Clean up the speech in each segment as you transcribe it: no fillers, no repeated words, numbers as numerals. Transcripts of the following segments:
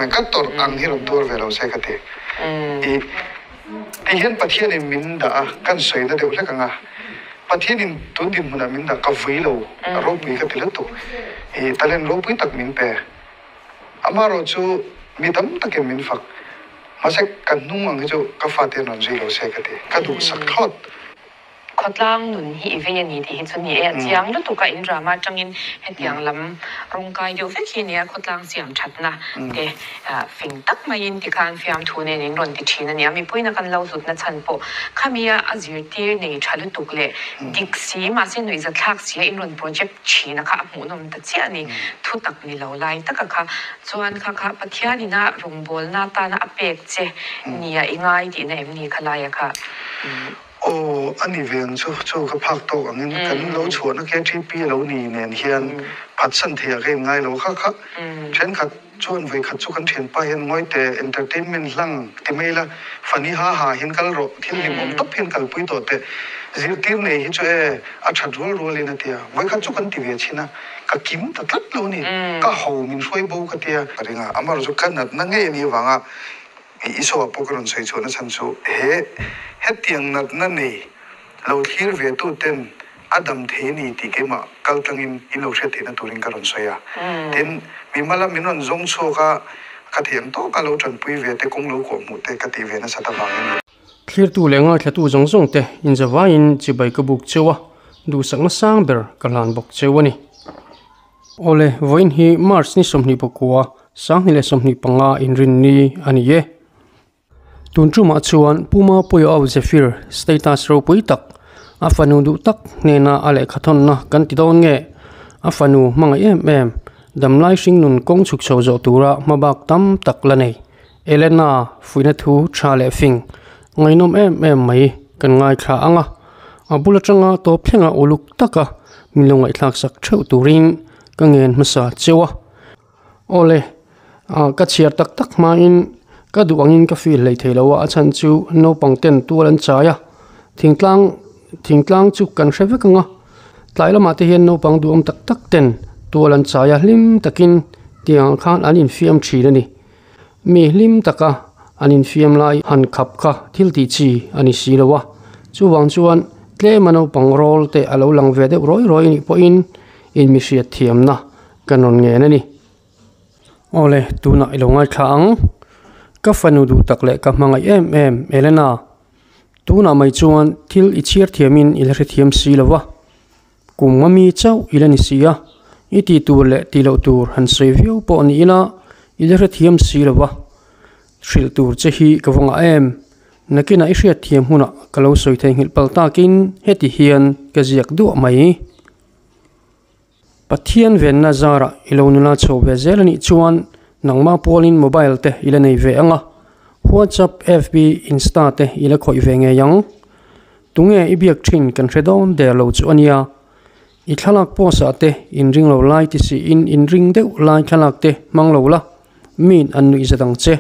mai, ka tawrh ang hi rawn tuar ve lo se ka ti. I ti hian Pathianin min dah a, kan sawi na deuh hlek ang a, Pathianin tun dinhmunah min dah ka vui lo, a ropui ka ti lutuk. I talent ropui tak min pe. Amaherawh chu mi tam takin min fak. Mahse ka hnung ang hi chu ka fate an rawn zui lo se ka ti, ka duhsak thlawt. Khawtlang nun hi i vei a ni tih hi chu ni e, a chiang lutuk a, in drama atangin hetiang lam rawngkai deuh vek hi a nia, khawtlang siam thatna te fing tak maiin tikhan fiamthu nen in rawn ti thin a nia, mipuiin a kan lo hlutna chhan pawh khami a a zirtir nei tha lutuk leh dik si mahse nuihzathlak si a in rawn project thin a kha a hmuhnawm ta chiah a ni, thutak ni lo lai taka kha chuan kha kha Pathianin a rawngbawlna atana a pek che nia i ngai tihna em ni khalaia kha? Aw, a ni ve ang chu, chu ka phak tawk angin kan lo chhuahna KTP a lo ni nen hian phatsan theiah ka inngai lo kha kha. Thenkhat chuan vawikhat chu kan thianpa hian ngawi teh entertainment hlang ti mai ila, funny ha ha hian kal rawh, thil hlimawm tawp hian kalpui tawh teh, zirtir nei hi chu e a that rual rualin a ti a, vawikhat chu kan ti ve chhin a, ka kim ta tlat lo a ni, ka ho min hruai bo ka ti a. Ka ring a, amaherawhchu chu ka natna ngei a nih avanga I saw ah pawh ka rawn sawi chhuahna chhan chu he hetiang natna nei lo thlir ve tu ten a dam thei a ni tih keimah kal tlangin in lo hriat theihna turin ka rawn sawi a. Tin, mimala min rawn zawng chhuak a, ka thiam tawka lo tanpui ve te, kawng lo kawh hmuh te ka tih ve nasat avangin ni. Thlirtu leh ngaithlatu zawng zawng te inzavaiin chibai ka buk cheu a, duhsakna sang ber ka hlan bawk cheu a ni. Awle, vawiin hi March ni 24, 2025 inrinni a ni e. Tun tumah chuan Pu Mapuia of Zephyr status ropui tak, a fanu duh tak hnena a lehkha thawnna kan ti dawn nge? A fanu hmangaih em em, damlai hringnun kawng chhuk chho zawh tura hmabak tam tak la nei. Elena fuihna thu tha leh fing, ngaihnawm em em mai kan ngaithla ang a. A bul atanga tawp thlenga uluk taka min lo ngaihthlak sak theuh turin ka ngen hmasa cheu a. Awle, ka chhiar tak tak hmain ka duh angin ka feel hlei thei lo a, a chhan chu naupang ten tual an chai a, thingtlang thingtlang chu kan hre vek ang a, tlai lamah te hian naupang duhawm tak tak ten tual an chai a, hlim takin tiang khan an infiam thin a ni. Mi hlim taka an infiam lai han khap kha thil tih chi a ni si lo a, chuvang chuan tlema naupang rawl te a lo lang ve deuh rawi rawi anih pawhin in mi hriat thiamna kan rawn ngen a ni. Awle, tunah i lo ngaithla ang. Ka fanu duh tak leh ka hmangaih em em Elena, tunah mai chuan thil i chhiar thiamin i la hrethiam si lo va. Kum nga mi chauh i la ni si a, i tih tur leh tih loh tur han sawi viau pawh ni ila i la hrethiam si lo va, hrilh tur che hi ka va ngah em? Nakinah i hriatthiam hunah ka lo sawi theihnghilh pal takin heti hian ka ziak duah mai. Pathian venna zarah i lo nula chho ve zel a nih chuan nangmah pawlin mobile te i la nei ve ang a, WhatsApp, FB, Insta te i la khawih ve ngei ang. Tunge i biak thin kan hre dawn der lo chu a nia. I thlalak post ah te inring lo lai ti siin inring deuh lai thlalak te hmang lo la, miin an nuih zat ang che.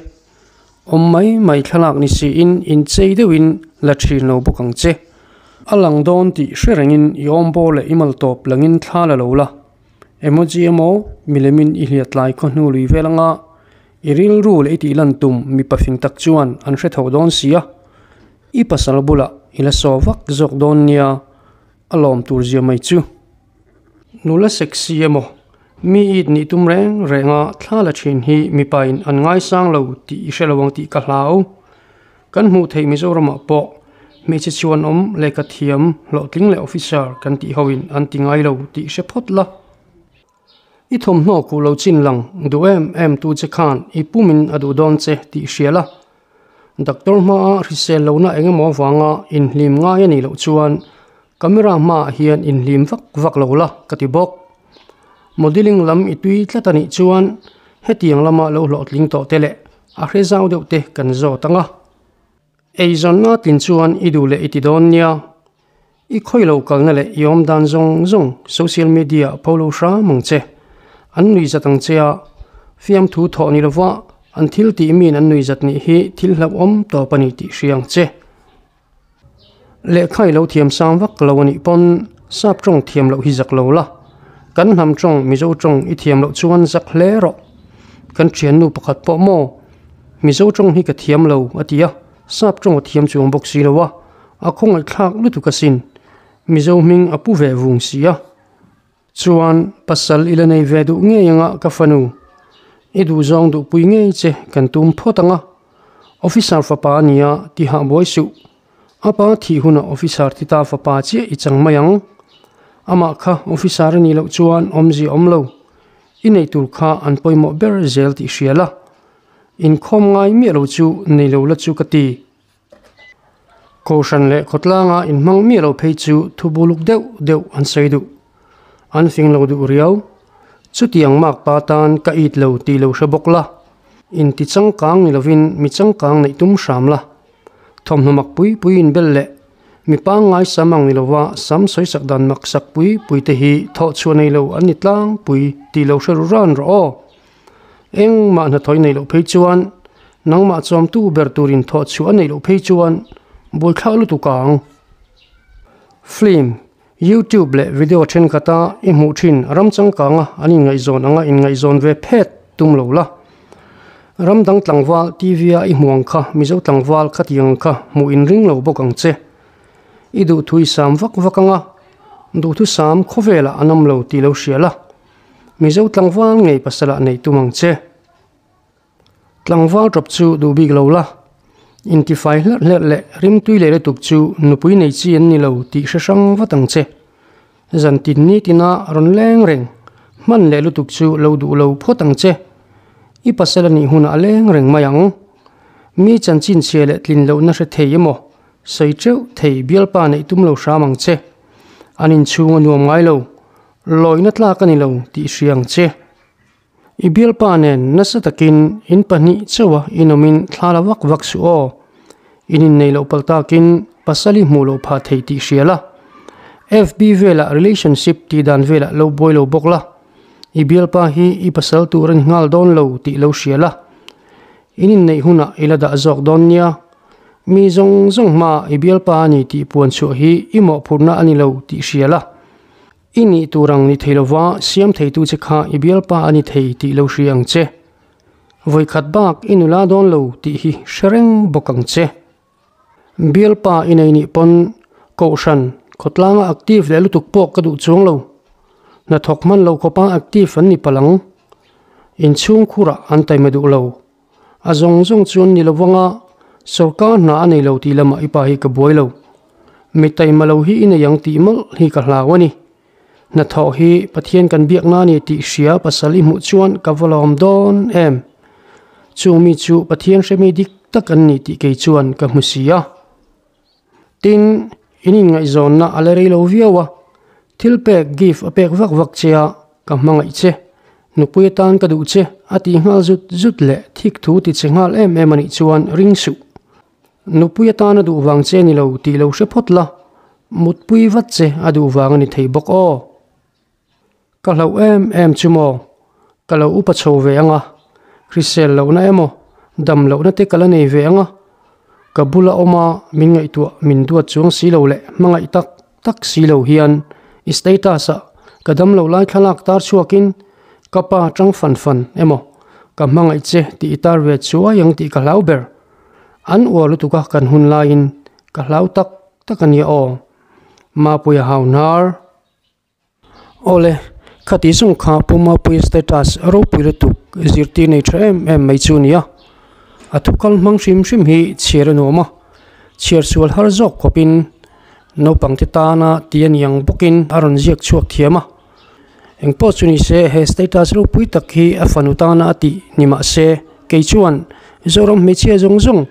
Awm mai mai thlalak ni siin inchei deuhin la thin lo bawk ang che. A lang dawn tih hre rengin i awm bawr leh i mal tawp langin thla la lo la. Emoji emaw milemin i hliat lai khaw hnu lui vel anga i rilru leh i tih lan tum mipa fing tak chuan an hre tho dawn si a. I pasal bulah i la saw vak zawk dawn nia, a lawm tur zia mai chu. Nula sexy emaw, mi it nih tum reng renga thla la thin hi mipain an ngaisang lo tih i hre lo ang tih ka hlau. Kan hmuh theih Mizoramah pawh hmeichhe chhuanawm lehkha thiam hlawhtling leh officer kan tih hoin an ti ngai lo tih hre phawt la. I thawmhnaw kuh lo chin lang duh em em tu che khan i pumin a duh dawn che tih hria la. Doctor hmaa hrisel lohna eng emaw avanga inhlim ngai a nih loh chuan camera hmaah hian inhlim vak vak lo la ka ti bawk. Modelling lam i tui tlat a nih chuan hetiang lama lo hlawhtling tawh te leh a hre zau deuh te kan zawt ang a. Eizawnna tlin chuan i duh leh i ti dawn nia. I khawi lo kalna leh i awm dan zawng zawng social media ah pho lo hram ang che. An nui zat ang che a, fiamthu thawh ni lova an thil tih miin an nui zat nih hi thil hlauhawm tawp a ni tih hria ang che. Lehkha i lo thiam sang vak lo a nih pawn sap tawng thiam loh hi zak lo la. Kan hnam tawng Mizo tawng i thiam loh chuan zak hle rawh. Kan thiannu pakhat pawh maw Mizo tawng hi ka thiam lo a ti a, sap tawng a thiam chuang bawk si lo a, a khawngaihthlak lutuk asin. Mizo hming a pu ve vung si a. Chuan pasal i la nei ve duh ngei anga ka fanu, i duhzawng duhpui ngei che kan tum phawt ang a. Officer fapa a nia tihah buai suh. A pa thih hunah officer ti ta fapa chiah i chang mai ang. Amah kha officer a nih loh chuan awmzia awm lo. I nei tur kha an pawimawh ber zel tih hria la. Inkhawm ngai miah lo chu nei lo la chu ka ti. Kohhran leh khawtlanga inhmang miah lo phei chu thu buluk deuh deuh an sawi duh. An fing lo duh riau. Chutiang makpa tan ka it lo tih lo hre bawk la. Inti changkang ni lovin mi changkang neih tum hram la. Thawmhnaw mak pui pui inbel leh mi pangngai sam ang ni lova sam sawisak dan mak sak pui pui te hi thawhchhuah nei lo an ni tlangpui tih lo hre ru ran rawh aw. Engmah hnathawih neih loh phei chuan nangmah chawmtu ber turin thawhchhuah a neih loh phei chuan buaithlak lutuk ang. Film, YouTube leh video thenkhat-a i hmuh thin ram changkanga an inngaihzawn anga inngaihzawn ve phet tum lo la. Ram dang tlangval TV-a i hmuh ang kha Mizo tlangval khatiang ang kha hmuh inring lo bawk ang che. I duhthu i sam vak vak anga duhthusam khawvelah an awm lo tih lo hria la. Mizo tlangval ngei pasalah nei tum ang che. Tlangval tawp chu duh bik lo la. Intifai hlerh hlerh leh rimtui leh lutuk chu nupui nei chi an ni lo tih hre hrang vat ang che. Zan tin ni tina rawn leng reng, hman leh lutuk chu lo duh lo phawt ang che. I pasal a nih hunah a leng reng mai ang. Mi chanchin chhia leh tlin lohna hre thei emaw, sawi teuh thei bialpa neih tum lo hram ang che. An inchhung a nuam ngai lo. Lawina tlak a ni lo tih hria ang che. I bialpa nen nasa takin in pahnih chauha inawmin thla la vak vak suh aw. In innei loh palh takin pasal i hmuh loh phah thei tih hria la. FB velah relationship tih dan velah lo buai lo bawk la. I bialpa hi i pasal tur a ni nghal dawn lo tih lo hria la. In inneih hunah i la dah zawk dawn nia. Mi zawng zawng hmaah i bialpa a ni tih puan chhuah hi i mawhphurhna a ni lo tih hria la. I nih tur ang ni thei lova siam theitu che kha i bialpa a ni thei tih lo hria ang che. Vawikhat bak i nula dawn lo tih hi hre reng bawk ang che. Bialpa i nei nih pawn Kohhran khawtlanga active leh lutuk pawh ka duh chuang lo. Hnathawk hman lo khawpa active an ni palh ang. Inchhungkhurah an taima duh lo. A zawng zawng chuan ni lovanga sorkar hna a nei lo tih lamah i pa hi ka buai lo. Mi taima lo hi i nei ang tih mawlh hi ka hlau a ni. Hnathawh hi Pathian kan biak na ni tih hria pasal i hmuh chuan ka va lawm dawn em. Chung mi chu Pathian hremi dik tak an ni tih kei chuan ka hmu si a. Tin, in inngaihzawnna a la rei lo viau a, thil pek, gift, a pek vak vak che a, ka hmangaih che, nupui atan ka duh che a tih nghal zut zut leh thik thu ti che nghal em em a nih chuan ring suh. Nupui atan a duh vang che ni lo tih lo hre phawt la, mutpui vat che a duh vang a ni thei bawk aw. Ka hlauh em em chu maw? Ka lo upa chho ve ang a, hrisel lohna emaw dam lohna te ka la nei ve ang a, ka bula awm a min ngaihtuah min duat chuang si lo leh hmangaih tak tak si lo hian i status ah ka dam lo lai thlalak tar chhuakin ka pa tang fan fan emaw ka hmangaih che tih i tar ve chuai ang tih ka hlau ber. An uar lutuk a kan hun laiin ka hlau tak tak a nia aw. Mapuia hau hnar. Awle, khati zawng kha Pu Mapuia status ropui lutuk zirtir nei tha em em mai chu a ni a. A thu kal hmang hrim hrim hi chhiar a nuam a, chhiar sual har zawk khawpin naupangte tana ti a ni ang bawkin a rawn ziak chhuak thiam a. Engpawh chu ni se he status ropui tak hi a fanu tana a tih ni mah se kei chuan Zoram hmeichhia zawng zawng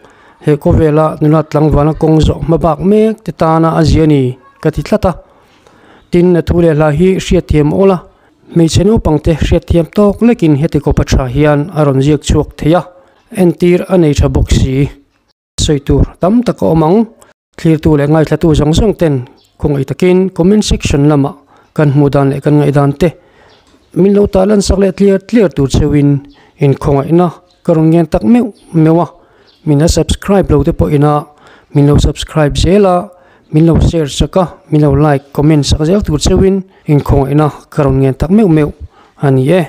he khawvela nula tlangvala kawng zawh hma bak mek te tana a zia ni ka ti tlat a. Tin, a thu leh hla hi hriatthiam awl a, hmeichhe naupangte hriatthiam tawk lekin heti kawpa tha hian a rawn ziak chhuak thei a, entir a nei tha bawk si. Sawi tur tam tak a awm ang. Thlirtu leh ngaithlatu zawng zawng ten khawngaih takin comment section lamah kan hmuh dan leh kan ngaihdan te min lo tah lan sak leh tliar tliar tur cheuhin inkhawngaihna ka rawn ngen tak meuh meuh a, min la subscribe lo te pawh ina min lo subscribe zel a, min lo share sak a, min lo like comment sak zel tur cheuhin inkhawngaihna ka rawn ngen tak meuh meuh a ni e.